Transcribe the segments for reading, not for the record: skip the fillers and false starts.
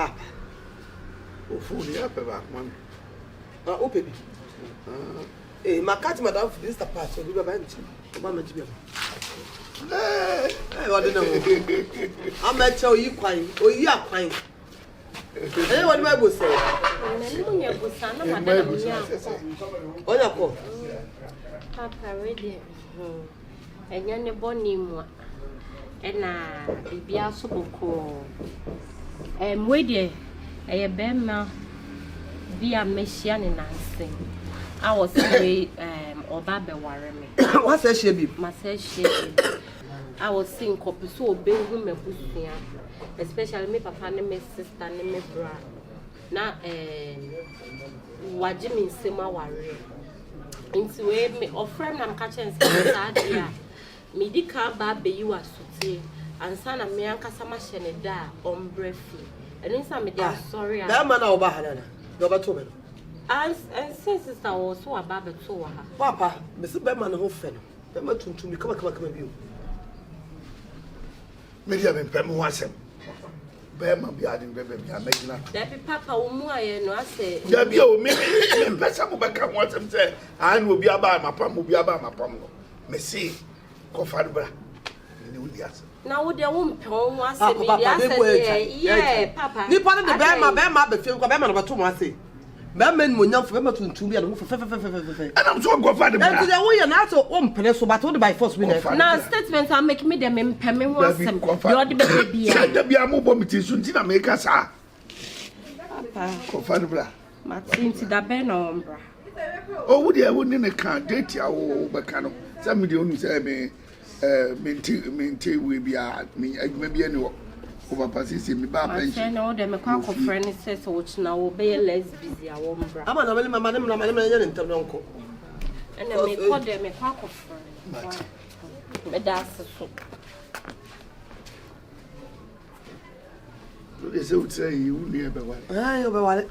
Paapa. O phone yɛ apɛ baako ma me. Ah, wopɛ bi? Eh, maka kyerɛ madamfo bi, Mr. Pat, obi bɛba nkyɛn. Ɔba mɛgye bi ama. Eh, ɔde ne ho. Ama ɛkyɛ oyi kwan, oyi akwan. Ɛyɛ wɔde ma ebo sɛ. M'anim nyɛ bosa na madam nya akɔ. Ɔnya kɔ. Papa wei deɛ hmm, ɛnyɛ ne bɔne mu a ɛna biribiara so bɔkɔɔ. Ɛm wei deɛ ɛyɛ bɛrima bi a mahyia ne nanse a wɔsi wei ɛm ɔba bɛware me. Wasɛ ahyia bi. Masɛ ahyia bi a wɔsi nkɔpɛ so ɔbɛhu m'abusua especially me papa ne me sister ne me bra na ɛɛm wagye me nsam awareɛ nti wei me ɔfrɛ me na meka kyerɛ no sɛ saa deɛ a medi kan ba abɛyi wɔ asotie ansa na me ankasa mahyɛ ne da a ɔmbrɛ fie ɛno nti na mede asɔre a. Bɛrima no a ɔba ha no ana deɛ ɔbɛto me no. Ɛnsɛ sister wɔ so waba abɛto wɔ ha. Papa mesi bɛrima no ho fɛ no bɛrima tuntum bi kama kama kama bi o. Me deɛ mempɛ me ho asɛm. Bɛrima bi ade bɛbɛ bi a mɛgyina to. Dabi papa wo mu ayɛ no asɛ. Dabi o me mempɛ sɛ mobɛka ho asɛm sɛ aa na obi aba mapam obi aba mapam no. Mese kɔfa no bra. Mene wo di asɛm. Na wo deɛ wo mpɛ wo ho asɛm yi deɛ asɛ deɛ yɛ papa. Nipa no de bɛrima bɛrima abɛfie nkwa bɛrima no bɛto mo ase. Bɛrima animuonyamfo bɛrima tuntum bi a ne ho fɛfɛfɛfɛfɛ. Ɛnam so nkɔfa ne bra. Ɛnti deɛ woyɛ no asɛ wompene so but wode by force bi na ɛfa. Na statement a make me deɛ mempɛ me ho asɛm deɛ ɔde bɛbɛ biara. Sɛ da biara mobɔ me ti so nti na meka saa. Papa. Kɔfa ne bra. Mate nti da bɛn na ɔmbra. Oh wo deɛ wo ne ne ka date a wobɛka no sɛ me deɛ wonim sɛ me Eh, mente mente wei biara me adwuma bi ani hɔ wo papa sisi me ba pension Masɛ na wo deɛ mekɔ akɔfrɛ ne sɛ sɛ wɔkyena wɔbɛyɛ less busy a wɔmbra ama na mene mama ne mmra ma ne mmra nyɛ ne ntɛm na ɔnkɔ ɛna mekɔ deɛ mekɔ akɔfrɛ no meda ase so Wode sɛ wokyerɛ yi wo nua bɛware. Ɛɛ ɔbɛware.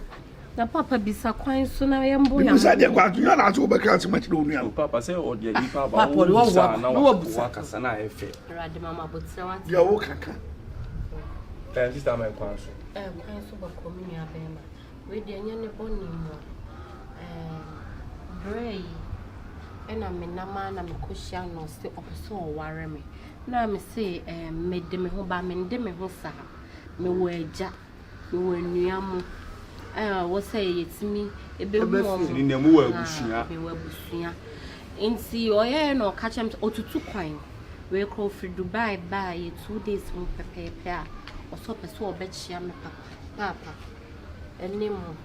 Na papa bisa kwan so na yɛmbɔ yɛn. Bisa deɛ kwan so nyɛ na ase wobɛka asɛm akyerɛ wo nua no. Papa sɛ ɔde nipa aba Papa ɔde wo wawo aba na na wabusa. wakasa na ayɛ fɛ. Awurade ma mabotrɛ wate. Deɛ wo kaka. Ɛɛ sista ama kwan so. Ɛɛ kwan so bɔkɔ me nua bɛrima. Wei deɛ ɛnyɛ ne bɔne mu a. Ɛɛ berɛ yi ɛna menam a na mekɔhyia no ɔse ɔpɛ sɛ ɔware me. Na mese ɛɛ mede me ho ba mende me ho saa. Mewɔ agya, mewɔ anua mo a ɛwɔ sɛ yɛtumi bɛhu wɔn. Ne nea mowɔ abusua. Mewɔ abusua. Nti ɔyɛɛ na ɔka kyerɛ me sɛ ɔtutu kwan. Wei koraa ɔfiri Dubai baeɛ 2 days mu pɛpɛɛpɛ a ɔsɛ ɔpɛ sɛ ɔbɛkyea me papa paapa ne mo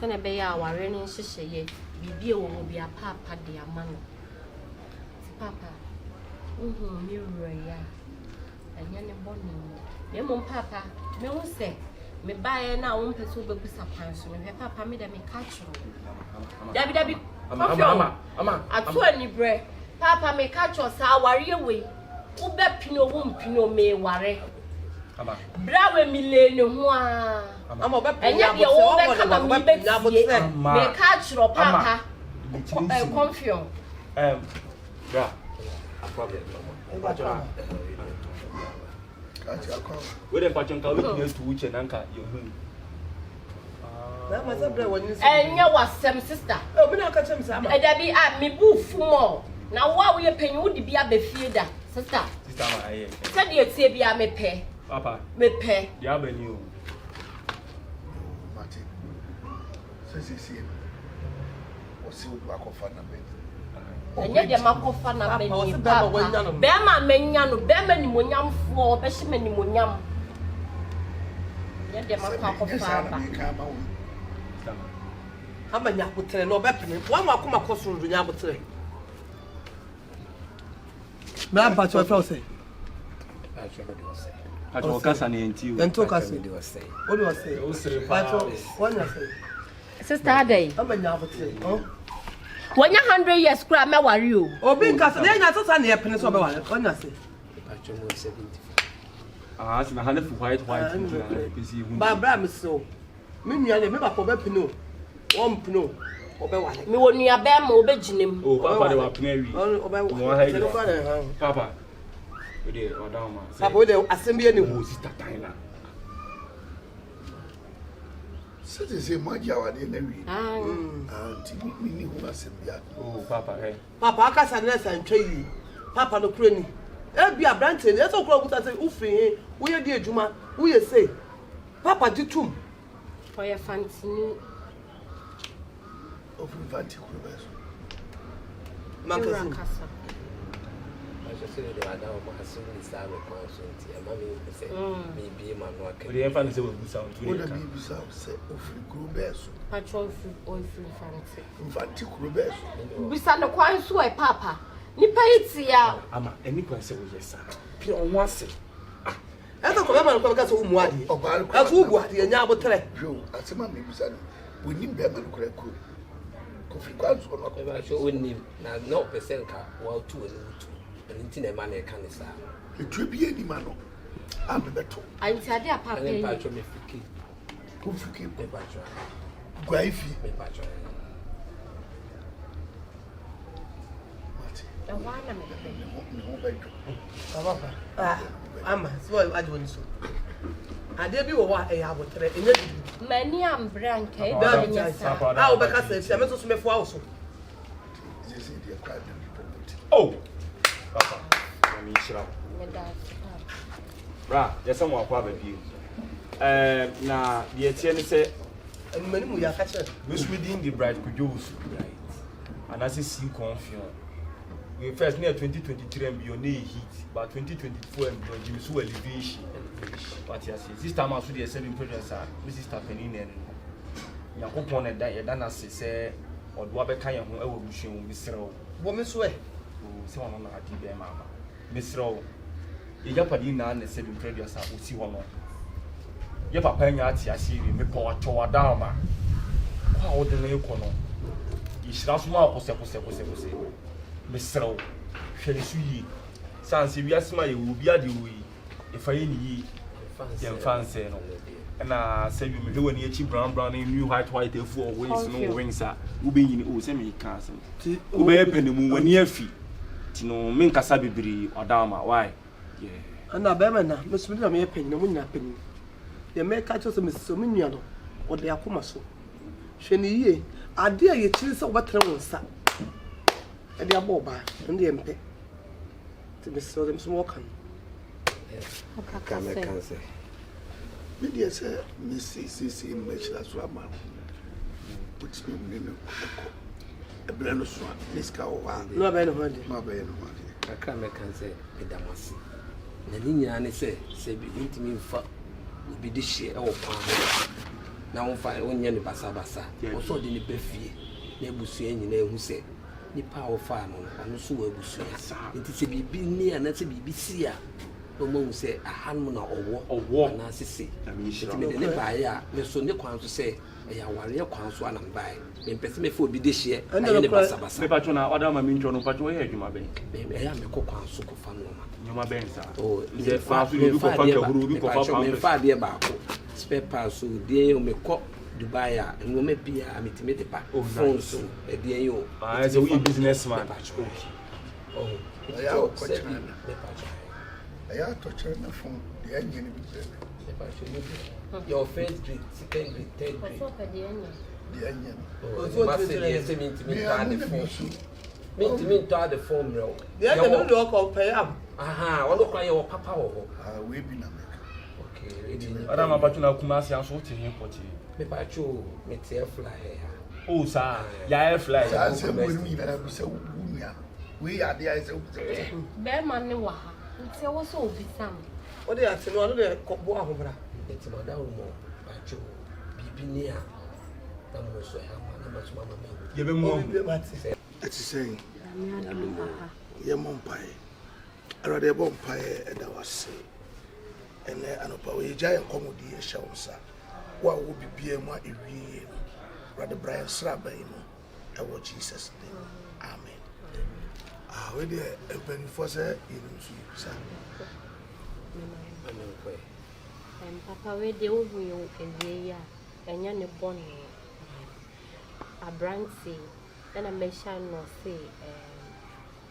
sɛdeɛ ɛbɛyɛ a awareɛ no nhyehyɛeɛ biribi a ɛwɔ hɔ biara paapa de ama no. Nti paapa wohuu me wura yi a Ɛnyɛ ne bɔne mu. Na mmom paapa, mehu sɛ mebaeɛ no a wompɛ sɛ wobɛbusa kwan so no, hwɛ paapa me dɛ meka kyerɛ wo. Dabi dabi, kɔhwɛ o. Ato aniberɛ. Paapa meka kyerɛ wo sɛ awareɛ wei, wobɛpene o wompene o, meware. Berɛ a wei melee ne ho ara. Ɛnyɛ deɛ wobɛka na mebɛtie. Meka kyerɛ wo paapa, kɔmfeɔn. Bra. Wei dɛ mpakyɛ nka wobɛtumi atu wo kyɛ na nka yɛhu. Ɛnyɛ w'asɛm sister. Dabi a me bu fu mɔ na wo a woyɛ panyin wode bi aba fie da sister. Sister ma ayɛ. Sɛdeɛ tie bia mepɛ. Papa. Mepɛ. Deɛ aba ni o. Mate. Sɛ seesei no, ɔse wode wakɔfa na bɛni. Ɛnyɛ deɛ makɔfa na bɛni papa. Bɛrima a manya no, bɛrima nimonyamfoɔ, ɔbɛhyɛ me nimonyam. Ɛnyɛ deɛ makɔ akɔfa aba. Ama nya aboterɛ na ɔbɛpene. Wɔn akoma kɔ soro do nya aboterɛ. Mɛ mpatsɔ ɛfɛ ɔsɛ. Mpatsɔ ɔkasa na yɛn ti o. Yɛn ti ɔkasa. O de ɔsɛ. O sere paa. Mpatsɔ wɔn nya sɛ. Sister adai. Ama nya aboterɛ. Wɔnya 100 years kura mɛware o. Obi nkasa na yɛnya sasa na yɛpene sɛ ɔbɛware. Wɔnya sɛ. Mpatsɔ mo 75. Ah, sɛ na ha ne fu white white nti na pɛsi ehu. Ba bra mesrɛ Me nua deɛ me papa ɔbɛpene o wɔmpene o ɔbɛware. Mewɔ nua bɛrima ɔbɛgyina mu. O papa de wapene awie. Ɔbɛware. Sɛ no kora na ɛha. Papa o de ɔda ma. Papa o de asɛm bi ɛni ho. O sista tan na. Sɛ sɛ moagye awadeɛ no awie. Ah, nti menni ho asɛm biara. Oh, papa, hwɛ. Papa akasa no ɛsa ntwa yie. Papa no kura ni. Ebi aberanteɛ ni ɛsɛ okura okuta sɛ wofiri he, woyɛ di adwuma, woyɛ sei. Papa gye tum. Ɔyɛ fantini. Ofiri Mfante kuro bɛn so? Mankasi. Kasa. Mpakyɛ sɛ wode wada wɔn asɛm ni saa me kwan so nti ɛma me hu sɛ mebie m'ano aka Wode yɛmfa no sɛ wabusa wo nti Wo wode na ka. mebisa wo sɛ ofiri kuro bɛn so? Pakyɛ ɔfiri ɔfiri Mfante. Mfante kuro bɛn so? Bisa ne kwan so ɛ papa. Nipa yi te a. Ama ɛni kwan sɛ woyɛ saa. Pia wo ho ase. Ɛsɛ kɔ bɛma no kɔ bɛka sɛ womu adeɛ. Ɔbaa no kura Ɛso wobu adeɛ nya abotrɛ. Hwɛ o, asɛm a mebisa no, wɔnim bɛrima no kora kuro. Kofi kwan soɔ no akɔfa Mpakyɛ ɔnnim na na ɔpɛ sɛ nka watu w'ani wotu ɛno nti na ɛma no ɛka ne saa. Etuo bi anim ano a mebɛto. Nti ade a papa Ɛne yi. mpakyɛ mefiri Cape. Wofiri Cape? Mepakyɛ. Guae fie? Mepakyɛ. Mate. Ɛhɔ ara na mepɛ. Me ho bɛdwo. Papa, ah, ama, sɛ wɔyɛ agye wɔn so. Adeɛ bi wɔ hɔ a ɛyɛ abotrɛ, ɛnyɛ gidigidi. M'ani ambrɛ anka ebi Dabi nyɛ saa. A wobɛka sɛ afia, me nso so mɛfoa wo so. Sisi deɛ kora de nipa mu ti. Oh! Papa, na menhyira wo. Meda ase papa. Bra, yɛsɛ mo akɔ aba bio. Ɛɛ, na deɛ ɛteɛ ne sɛ. Animanimu yɛ aka kyerɛ. Me nso me din de Bright Kojo Owusu. Anaasɛ C Confion. We first near 2023 and beyond ne heat, but 2024 and beyond Jimmy so elevation. But yes, sister ma so deɛ sɛ bi mpɛdwa sa, me sister panin na ɛno. Nyankopɔn na ɛda yɛda n'ase sɛ ɔde wabɛka yɛn ho ɛwɔ abusua mu, mesrɛ wo. Bɔ me so ɛ. O sɛ ɔno na adi bɛrima ama. Mesrɛ wo. Yɛgyapadeɛ nyinaa na sɛ bi mpɛdwa sa osi hɔ no. Yɛ papa nya ate ase wie, mepɛ wakyɛ wadaama. Kɔ a wode no rekɔ no, yɛhyira so ma wo kosɛkosɛkosɛkosɛ. Mesrɛ wo, hwɛ ne so yie. Sane sɛ wiase ma yɛwɔ obi adeɛ wɔ yi, yɛfa yɛ ne yie, yɛmfa nsɛe no. Ɛna sɛ bi mehwɛ w'ani akyi brown brown ne new white white afu wɔ wings no wɔ wings a, wobɛnyini. O sɛ meka asɛm. Wobɛyɛ pɛ ne mu, w'ani afi. Nti no, menkasa bebree, wadaama, why? Yeah. Ɛna bɛrima na, me so me na meyɛ panyin, ɔmo nyinaa panyin. Deɛ mɛka kyerɛ sɛ mesɛ me nua no, ɔde akoma so. Hwɛ ne yie. Adeɛ a yɛkyiri sɛ wobɛtene wo nsa ɛde abɔ ɔbaa, ɛno deɛ mpɛ. Nti mesrɛ wo deɛ me so mewɔ ka no. Ka mɛka sɛ. Me deɛ sɛ mesi siesie no mahyira so ama wo. Wotumi ne no kɔ. Ɛberɛ no so a, ne sika wɔ hɔ a. Na wabɛyɛ ne ho adeɛ. Na wabɛyɛ ne ho adeɛ. Kakra mɛka sɛ meda mo ase. Na ne nyinaa ne sɛ sɛ bi wontumi mfa obi de hyeɛ ɛwɔ kwan ho na womfa wonyɛ no basabasa. Wɔ sɛ ɔde ne ba fie na abusua nyinaa ehu sɛ nipa a wɔfaa no no ɔno nso wɔ abusua. Nti sɛ biribi ni anaasɛ biribi si a na wɔn ahu sɛ ahanom na ɔwɔ anaasɛ sei. Nti mede ne baeɛ a me nso ne kwan so sɛ ɛyɛ awareɛ kwan so a na mebaeɛ. Mempɛ sɛ mefa obi de hyeɛ ayɛ ne basabasa. Mepatwo na ɔda ma mentwa no mpatwo wɔyɛ adwuma bɛn? Ɛyɛ a mekɔ kwan so kɔfa nneɛma. Nneɛma bɛn saa? Oh, Sɛ kwan so obi kɔfa nkahuro, obi kɔfa pampers. Memfa adeɛ baako. Spare parts so deɛ yɛ mekɔ Dubai a nneɛma biara metumi de ba. Oh, nice. Phone so ɛdeɛ yɛ o. Ah, sɛ woyɛ business man. Mepatwo. Okay. Oh, Ɛyɛ a wokɔ China. Mepatwo. Ɛyɛ atɔkyerɛ ne phone deɛ ɛnyɛ no bi brɛ me. Mepatwo ne bi. Yɛwɔ first grade, second grade, third grade. Ɔsɛ ɔpɛ deɛ ɛnyɛ. Deɛ ɛnyɛ no. Oh, ma se deɛ sɛ mentumi Me ntɔ a ade mo na phone. mi su. Mentumi ntɔ ade phone mmerɛ wo. Deɛ ɛnyɛ no deɛ ɔkɔ ɔpɛ yam. Aha, ɔno koraa yɛwɔ papa wɔ hɔ. Ah, wei bi na meka. Okay, ready. Ɔda ma patwo na Kumasi anso wote he pɔtee? Mepatwo mete fly ha. Oh, saa. Yɛayɛ fly. Saa nsɛm wei no nyinaa bisa wo nua no. Wei yɛ adeɛ a ɛsɛ wobisa wo. Bɛrima ne wɔ ha. Nti ɛwɔ sɛ obisa me. Wode ate no, ɔno deɛ kɔbɔ ahobra. Nti madam mo patwo biribi ni a na mo nso ɛha ma na ma so mama me. Yɛbɛmu ahu. Mate. Ɛte sɛn? Nyame adom papa. Yɛmmɔ mpaeɛ. Awurade yɛbɔ mpaeɛ ɛda wo ase. Ɛnɛ anɔpa wo yɛgya yɛn nkɔmmɔdi ɛhyɛ wo nsa. Wo a wowɔ biribiara mu a ɛwie yie no, Awurade bra yɛn sraban yi mu ɛwɔ Jesus name. Amen. Ah, wei deɛ mpanimfoɔ sɛ yɛnim so yɛbisa. Mama nkɔɛ. Papa wei deɛ wohu yɛ awie yi a ɛnyɛ ne bɔne. Aberante yi ɛna mehyia no ɔse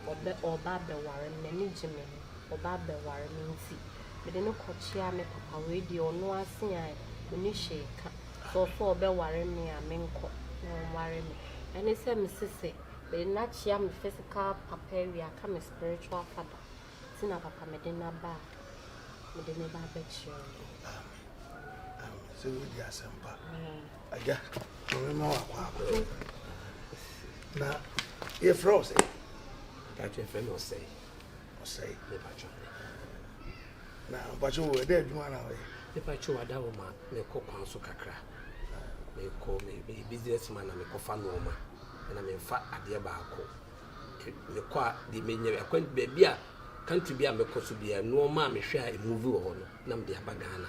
ɔbɛ ɔba abɛware me n'ani gye me ho ɔba abɛware me nti mede no kɔkyea me papa wei deɛ ɔno ase a menni hwee ka. Sɛ ɔsɛ ɔbɛware me a menkɔ na ɔnware me. Ɛne sɛ mese sɛ mede no akyea me physical papa awie aka me spiritual father nti na papa mede no aba a mede no ba abɛkyerɛ wo. Amen. Amen. Sɛ wodi asɛmpa. Agya, ma mema wo akwaaba. Na yɛfrɛ wo sɛ? Mpakyɛ yɛfrɛ me Ɔsɛe. Ɔsɛe. Mepakyɛ. Na mpakyɛ wo ɛdɛ adwuma na ɔyɛ? Mepakyɛ wada wo ma mekɔ kwan so kakra. Mekɔ me meyɛ business man na mekɔfa nneɛma ɛna memfa adeɛ baako. Mekɔ a deɛ menya akwan baabi a country bi a mekɔ so biara nneɛma a mehwɛ a emuvi wɔ hɔ no na mede aba Ghana.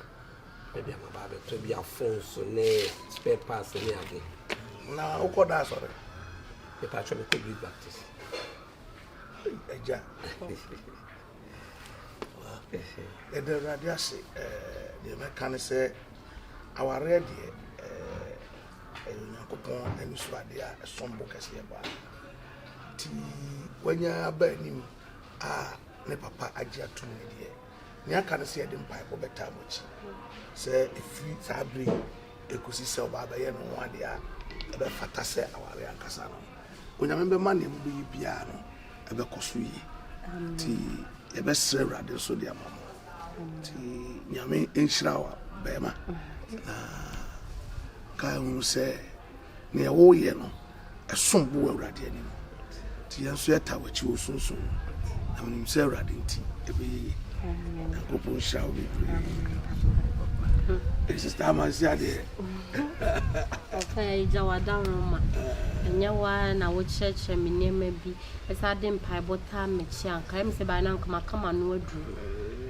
Baabi a maba abɛtɔ bi a phones ne spare parts ne ade. Na wokɔ da asɔre? Mepakyɛ mekɔ Great Baptist. Agya. Yɛda Awurade ase. Deɛ mɛka ne sɛ awareɛ deɛ ɛyɛ Onyankopɔn ani so adeɛ a ɛsom bo kɛseɛ paa. Nti wanya aba anim a ne papa agye atom ne deɛ nea aka ne sɛ yɛde mpaebɔ bɛtaa mo akyi sɛ ɛfiri saa bere yi ɛkɔsi sɛ ɔbaa bɛyɛ ne ho adeɛ a ɛbɛfata sɛ awareɛ ankasa no Onyame bɛma nea mobɛyɛ biara no ɛbɛkɔ so yie. Nti yɛbɛsrɛ Awurade nso de ama mo. Nti Nyame nhyira wa bɛrima na ka hunu sɛ nea woyɛ no ɛsom bo wɔ Awurade anim. Nti yɛn nso yɛta w'akyi wɔ sunsum mu. Na menim sɛ Awurade nti ɛbɛyɛ yie. Nyankopɔn nhyira wo bebree. Sister Amansi adeɛ. Papa agya w'adaworoma. Ɛnyɛ wo ara na wokyerɛkyerɛ me nneɛma bi. Ɛsan de mpaebɔ taa m'akyi a, anka ɛyɛ me sɛ by now anka maka m'ano aduru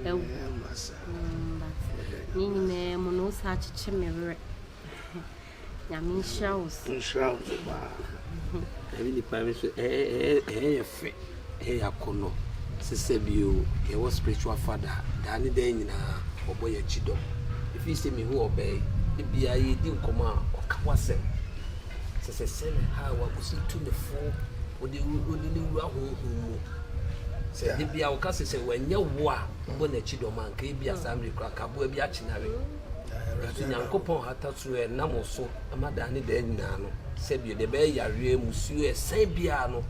awu. Mm, but ne nyinaa mu no, wosan akyekye me werɛ. Nyame nhyira wo so. Nhyira wo so paa. Ɛbi nipa bi so ɛyɛ yɛ fɛ, ɛyɛ yɛ akɔnɔ. Sesɛ bio, yɛwɔ spiritual father daa ne daa nyinaa ɔbɔ yɛn akyi dɔm. Ɛfiri sɛ mehu ɔbaa yi, da biara yɛdi nkɔmmɔ a ɔka w'asɛm. Sɛ sɛ sɛn ha a wakosi tu ne fo, wode wode ne wura honhom mu. Sɛ da biara ɔka sɛ sɛ wanyɛ wo a wobɔ n'akyi dɔm a nka ebi a saa mmere kora nka aboa bi akye no awe. Nso Nyankopɔn hata soro ɛnam wo so ama daa ne daa nyinaa no, sɛbio deɛ ɛbɛyɛ yareɛ, musuo, ɛsɛn biara no,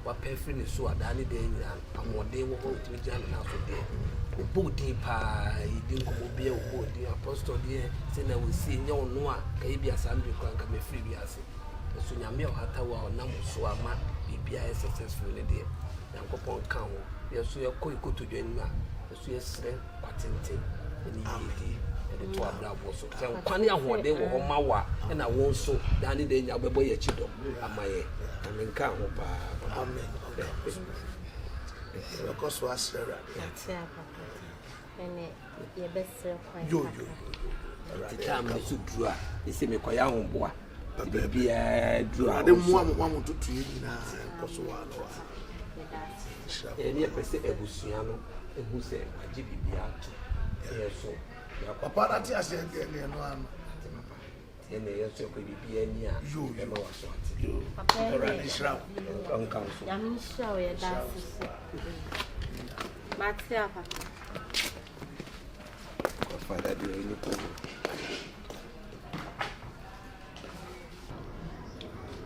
wapɛ afiri ne so a daa ne daa nyinaa no, ahoɔden wɔ hɔ a ɔtumi gyina ne nan so deɛ, ɔbɔ wo din paa, yɛdi nkɔmmɔ bi a ɔbɔ wo din, apostol deɛ, sɛnea wɔsie nyɛ ɔno a, nka ebia saa mmere koraa nka mafiri wiase. Nso Nyame a ɔhata wo a ɔnam wo so ama biribiara yɛ successful no deɛ, Nyankopɔn nka ho. Yɛn nso yɛkɔ yɛn kotodwe anim a, yɛn nso yɛsrɛ nkwa tenten ne yiedie de to abrabɔ so. Sɛ nkwa ne ahoɔden wɔ hɔ ma wo a, ɛna wo nso daa ne daa nyinaa wobɛbɔ yɛn akyi dɔm ama yɛn. Nyame nka ho paa papa. Amen. Yɛbɛkɔ so asrɛ Awurade. Yɛate a papa. Ɛnɛ yɛbɛsrɛ kwan Yo, yo, kakra. yo, yo. Nti Awurade time nka no ho. so duru a, ɛsɛ mekɔyɛ ahoboa. Nti biribiara duru a, Awurade wo nso. mmoa mo ma mo ntotoeɛ nyinaa nkɔ so waa no waa. Yɛda ase. Nhyira Ɛne yɛpɛ sɛ abusua no hu sɛ wagye biribiara ato. Sɛ yɛn nso yɛakɔ. Papa no ate aseɛ deɛ ne ɛno ano. Ate papa. Nti ɛnna yɛn nso yɛkɔ biribiara ni a Yo, yo. yɛbɛma waso ate. Yo. Papa Awurade ɛnɛ nhyira wo. Ɔnka wo so. Nyame nhyira wo yɛda ase so. Mate a papa. Father deɛ ɔyɛ nipa o.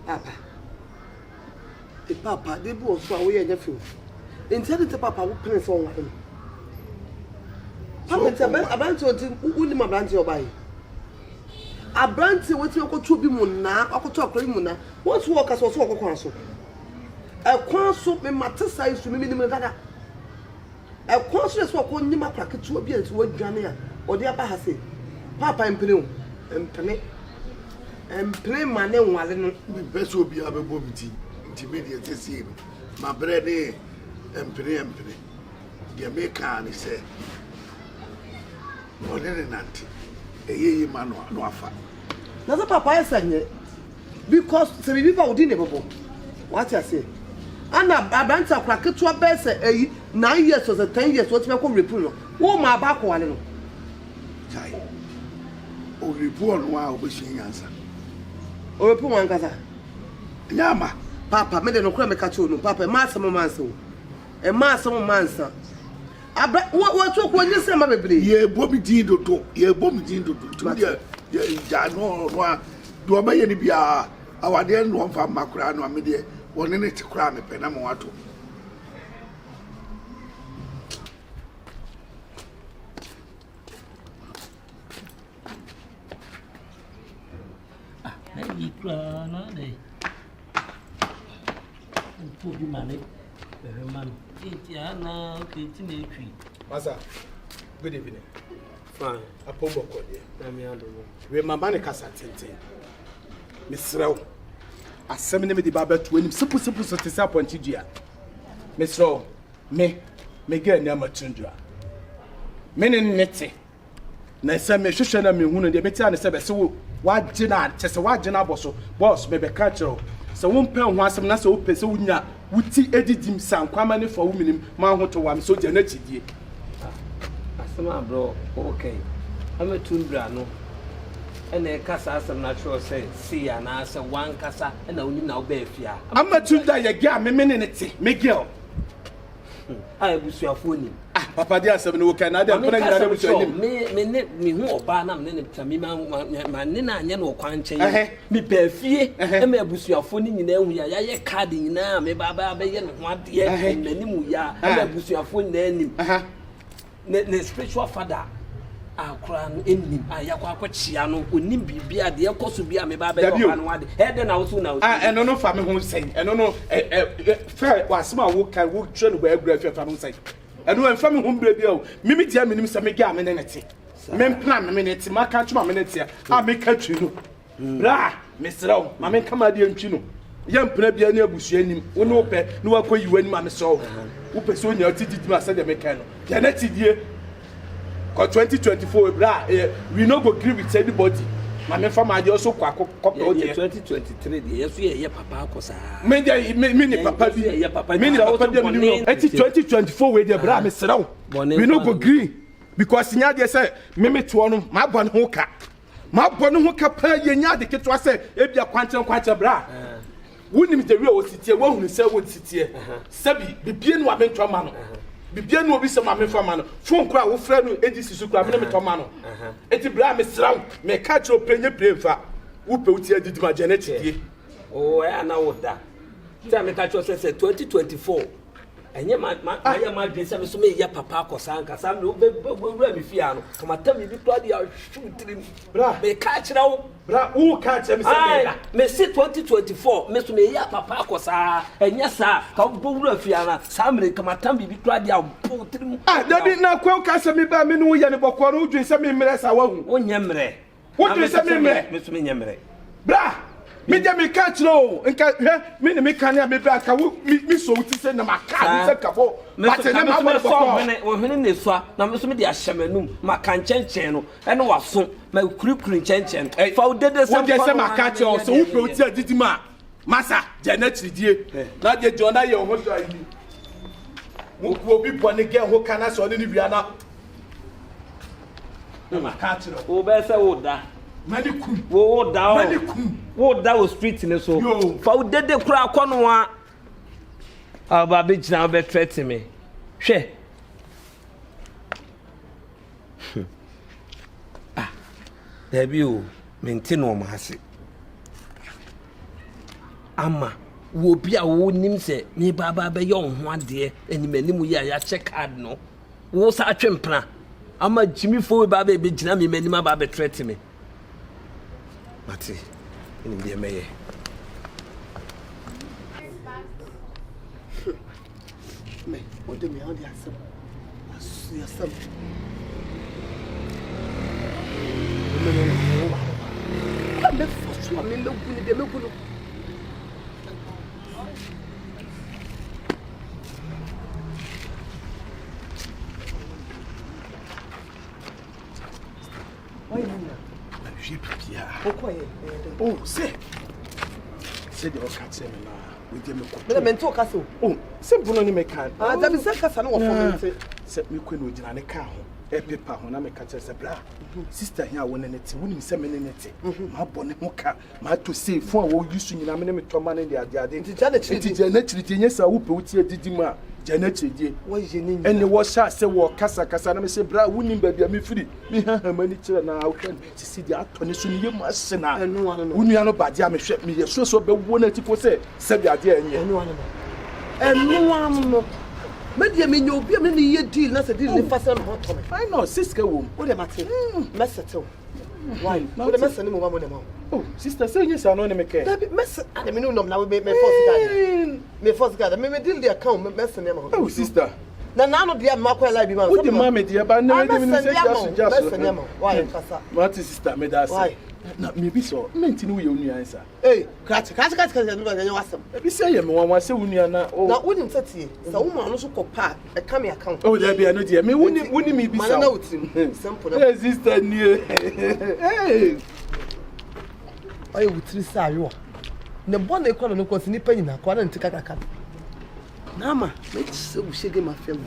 Papa. E papa, de bi wɔ so a woyɛ nyɛ fɛ o. Nti adi nti papa wo pene sɛ ɔnware no. Papa nti aberante ɔnti wonim aberante ɔba yi. Aberante wɔtumi akɔto obi mu naa, akɔto akora bi mu naa. Wɔn so wɔka sɛ ɔso wɔkɔ kwan so. Ɛkwan so mema te saa yi so mimi nim no dada. Ɛkwan so yɛ sɛ ɔkɔ nyim akora ketewa bi a nti wadwane a ɔde aba ha sei. Paapa mpene o, mpene. Mpene ma ne nwale no. Mempɛ sɛ obiara bɛbɔ me din, nti me deɛ seesei no, mabrɛ ne mpene mpene. Deɛ meka ara ne sɛ, ɔne ne nante, ɛyɛ yie ma no a, na wafa. Na sɛ papa ayɛ sɛ nyɛ because sɛ biribi ba wo din na ɛbɛbɔ wate aseɛ ana aberante akora ketewa bɛyɛ sɛ ɛyi 9 years or sɛ 10 years wɔtumi akɔ rape no wo ma aba akɔwale no. Gyae. Ɔrepu ɔno a ɔbɛsua nyansa. Ɔrepu wɔn ankasa. Ɛnyɛ ama. Papa me de nokorɛ meka kyerɛ no papa ɛma asɛm mma nsa o ɛma asɛm mma nsa abɛ wɔatu kɔ nye sɛ ma bebree. Yɛbɔ me din dodo yɛbɔ me din dodo nti wo deɛ. Gyaa no ɔno a deɛ ɔbɛyɛ no biara awadeɛ no ɔmfa mma koraa no a me deɛ wɔne ne te koraa mepɛ na mo ato. Ah, na yi koraa na adɛn nto obi ma ne bɛhwɛ ma no nti a na okay nti na ɛtwi Masa, good evening. Fine. Apɔ bɔkɔ deɛ. Nyame adom. Wei mama ne kasa tenten. Mesrɛ wo. Asɛm ne mede ba bɛto anim seposeposo te sɛ apɔnkye dua. Mesrɛ wo, me, me girl ni amatundura. Me ne ne te. Na sɛ mehwehwɛ na mehu no deɛ mete a ne sɛ bɛse wo wagye no a kyɛ sɛ wagye no abɔ so. Boss, mebɛka kyerɛ wo. Sɛ wompɛ ho asɛm na sɛ wopɛ sɛ wonya wo ti edidim sa nkwama ne fa wo menim ma ahotɔ wa me sɛ ogya n'akyidie. Asɛm a brɛ woka yi, ama Tundra no na ɛka saa asɛm no akyerɛ wo sɛ sei anaasɛ w'ankasa na wonim na wobaa fie a? Ama Tundra yɛ girl a me me ne no te, me girl. A abusuafoɔ nim. Ah, papa de asɛm no woka na ade mpena nyina na abusua nim. Me me ne me hu ɔbaa na me ne ne tena me ma ma ma ne na anyɛ no ɔkwan nkyɛn. Me baa fie ɛma abusuafoɔ no nyinaa hu ya yɛayɛ card nyinaa me ba ba bɛyɛ ne ho adeɛ m'anim ya ɛma abusuafoɔ nyinaa nim. Ne ne spiritual father a koraa no nnim a yɛakɔ akɔkyea no onim biribi a deɛ ɛkɔ so bi a meba abɛyɛ ɔba no ade ɛyɛ dɛn na woso na woso ɛno no fa me ho sɛn ɛno no fɛ w'asɛm a woka wotwerɛ no bɔ agura fɛ fa me ho sɛn ɛno ɛmfa me ho mmerɛ bi o mimi deɛ menim sɛ megɛ a me ne ne te mempena me me ne te maka kyerɛ ma me ne te a meka twi no Bra, mesrɛ wo, ma menka m'adeɛ ntwi no. Yɛ mpena biara ne abusua anim. Wo ne wo pɛ na woakɔyi w'anim a mesrɛ wo. Wopɛ sɛ onya ti didi ma sɛdeɛ mekae no. Deɛ na ti die. Kɔ 2024 bra, eh, we no go gree with anybody. Ma memfa m'adeɛ nso kɔ akɔ kɔpɛ wo deɛ. 2023 deɛ yɛso yɛyɛ papa akɔ saa. Me deɛ me me ne papa bi. Me ne papa bi a menim no. Eti 2024 wei deɛ bra mesrɛ wo. We no go gree because nyɛ adeɛ sɛ me me toɔ no mabɔ ne ho ka. Mabɔ ne ho ka paa yie, nyɛ ade ketewa sɛ ebia kwankyerɛ nkwankyerɛ bra. Wonim the way ɔsi teɛ, woahunu sɛ wɔsi teɛ. Sɛbi, bibie no a mentɔ ma no. Bibie no obi sɛ ma memfa ma no. Phone koraa wofrɛ no edi si so koraa me ne metɔ ma no. Eti bra mesrɛ wo, meka kyerɛ wo pɛ nye pɛ mfa. Wopɛ wo ti adidi ma gye ne kyidie. Oh, ɛyɛ na wo da. Sɛ meka kyerɛ sɛ sɛ 2024 ɛnyɛ ma ma ah. mayɛ m'adwene sɛ me so meyɛ papa akɔ saa nka saa mmerɛ wobɛwura me fie a no kamatam biribi koraa de ahwe wo tirim bra meka kyerɛ wo bra woka kyerɛ me sɛ meda mese 2024 me so meyɛ papa akɔ saa ɛnyɛ saa ka wobɛwura fie a no saa mmerɛ kamatam biribi koraa de abɔ wo tirim ah dabi na kwa woka sɛ mebaa me ne woyɛ ne bɔkɔɔ no wodwen sɛ memmerɛ saa wahu wonyɛ mmerɛ Wodwene sɛ me mmerɛ? Me nso menyɛ mmerɛ. Bra! Me deɛ meka kyerɛ o, nka hwɛ me ne me kane a mebra nka wo me me so wo ti sɛ na maka ho sɛ kafo. But ne ma wɔ bɔkɔ. Wo hwene ne sua na me nso me de ahyɛ m'anum maka nkyɛnkyɛn no ɛne waso ma kurikuri nkyɛnkyɛn no. Fa wo dede sɛ Wo deɛ sɛ maka kyerɛ o sɛ wo pɛ wo ti adidi mu a masa gya n'akyiridie na deɛ gyina na yɛ wo ho dɔ ayi. Wo obi bɔ ne gɛ ho ka na sɛ ɔne ne wia na Na maka akyerɛ wo. Wobɛyɛ sɛ woda. M'ani kum. Wo woda o. M'ani kum. Woda wɔ street no so. Yo. Fa wo dede koraa kɔ no a. A ɔba abɛgyina wobɛtrɛte me. Hwɛ. Ah, daabi o, mente nneɛma ase. Ama wɔ obi a wonim sɛ meba aba abɛyɛ wo ho adeɛ anim anim yi a yɛakyɛ card no. Wo sa atwe mpena ama gyimifo wei ba abɛgyina me m'anim aba abɛtrɛte me. Mate, menim deɛ mɛyɛ. Me, wode me wode asɛm, asuasɛm. Kwan bɛfa so a memɛgu no deɛ mɛgu no. Mahwɛ biribiara. Oh, sɛ sɛdeɛ ɔka kyerɛ me naa wagya me kɔtɔ. Mene mente wo kasa o. Oh, sɛ mpono ne meka. Ah, dabi sɛ kasa no wɔ fam mente. Sɛ mekɔ na ogyina ne kaa ho ɛpepa ho na meka kyerɛ sɛ bra sista he a wo ne ne te wonim sɛ me ne ne te mabɔ ne ho ka Mato sei, fon a wɔyi so nyinaa me ne metɔ ma no de ade ade. Nti gya n'akyiri di. Nti gya n'akyiri di, ɛnyɛ saa wopɛ wo ti adidi mu a. Gya n'akyiridie. Ɛne wɔhyɛ ase wɔ kasakasa na mesɛ bra wonim baabi a mefiri mehaha m'ani kyerɛ na wohwɛ no sisi deɛ atɔ ne so ne yɛ mu ahye na wo nua no badeɛ a mehwɛ meyɛ sure sɛ ɔbɛwɔ no atifo sɛ sɛbi adeɛ ɛnyɛ. Ɛno ano no. Me deɛ menya obi a me ne yɛ deal na sɛ deal ne fa sɛ me ho tɔ me. I know sɛ sika wɔ mu. Wo deɛ mate mɛsɛtew. Why? Wo deɛ mɛsɛne mo ba mo na ma wo. Oh sister sɛ nye saa no ne me kɛ. Dabi mɛsɛ ade me ne wo nam na me me force guy. Me force guy me me deal deɛ ka wo mɛsɛne ama wo. Oh sister. Na na no deɛ ma kɔ live bi ma. Wo de ma me deɛ ba na me de me sɛ gya so gya so. Mɛsɛne ama wo. Why kasa. Mate sister me da ase. Na me bi sɛ me ntini wo yɛ onua nsa. Ei, krakye, krakye, krakye, krakye, ɛno ɛnyɛ w'asɛm. Ebi sɛ yɛ me nwanwa sɛ wo nua na o. Na wonim sɛ tie, sɛ wo maa no so kɔ pa a, ɛka me account. Oh, dabi ɛno deɛ, me wo ni wo ni mi bisa. Ma no na wo tirim, simple na. Hey, sister nie. Hey. Ɔyɛ wo tiri sɛ ayowa. Ne bɔ ne kɔ na no kɔ si nipa nyinaa kɔ na ne ti kakraka. Naama, mɛkyerɛ wo hyɛ game afɛ wo.